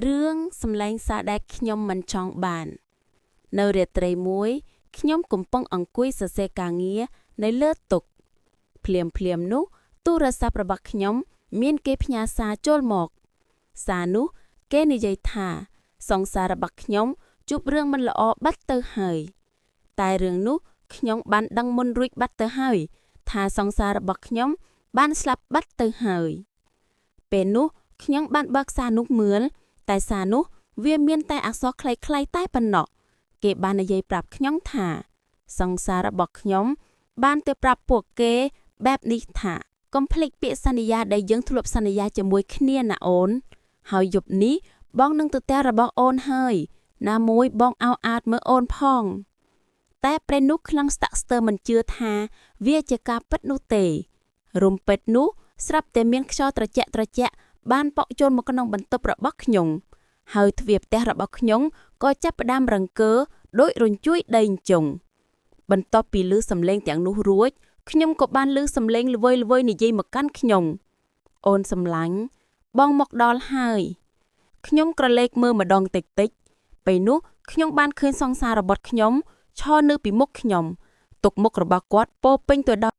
រឿងសម្លែងសារដែលខ្ញុំមិនចង់បាន នៅរាត្រីមួយខ្ញុំកំពុងអង្គុយសរសេរការងារនៅលើតុភ្លាមភ្លាមៗនោះទូរស័ព្ទរបស់ខ្ញុំមានគេផ្ញើសារចូលមក សារនោះគេនិយាយថាសង្សាររបស់ខ្ញុំជួបរឿងមិនល្អបាត់ទៅហើយ តែរឿងនោះខ្ញុំបានដឹងមុនរួចបាត់ទៅហើយ ថាសង្សាររបស់ខ្ញុំបានស្លាប់បាត់ទៅហើយ ពេលនោះខ្ញុំបានបើកសារនោះមើលតែសារនោះវាមានតែអក្សរខ្លីៗតែប៉ុណ្ណោះគេបាននិយាយប្រាប់ខ្ញុំថា សង្សាររបស់ខ្ញុំបានទៅប្រាប់ពួកគេបែបនេះថាកុំភ្លេចពាក្យសន្យាដែលយើងធ្លាប់សន្យាជាមួយគ្នាណាអូន ហើយយប់នេះបងនឹងទៅផ្ទះរបស់អូនហើយ ណាមួយបងអោអាតមើលអូនផង តែពេលនោះខ្លាំងស្ទាក់ស្ទើរមិនជឿថាវាជាការពិតនោះទេ រំពេតនោះស្រាប់តែមានខ្យល់ត្រជាក់ត្រជាក់បានប៉ក់ចូលមកក្នុងបន្ទប់របស់ខ្ញុំ ហើយទ្វារផ្ទះរបស់ខ្ញុំក៏ចាប់ផ្ដើមរង្គើដោយរញ្ជួយដីអញ្ចុងបន្ទាប់ពីឮសំឡេងទាំងនោះរួចខ្ញុំក៏បានឮសំឡេងល្វើយៗនិយាយមកកាន់ខ្ញុំ អូនសំឡាញ់បងមកដល់ហើយខ្ញុំក្រឡេកមើលម្ដងតិចតិចៗពេលនោះខ្ញុំបានឃើញសង្សាររបស់ខ្ញុំឈរនៅពីមុខខ្ញុំទុកមុខរបស់គាត់ពោរពេញទៅដោយ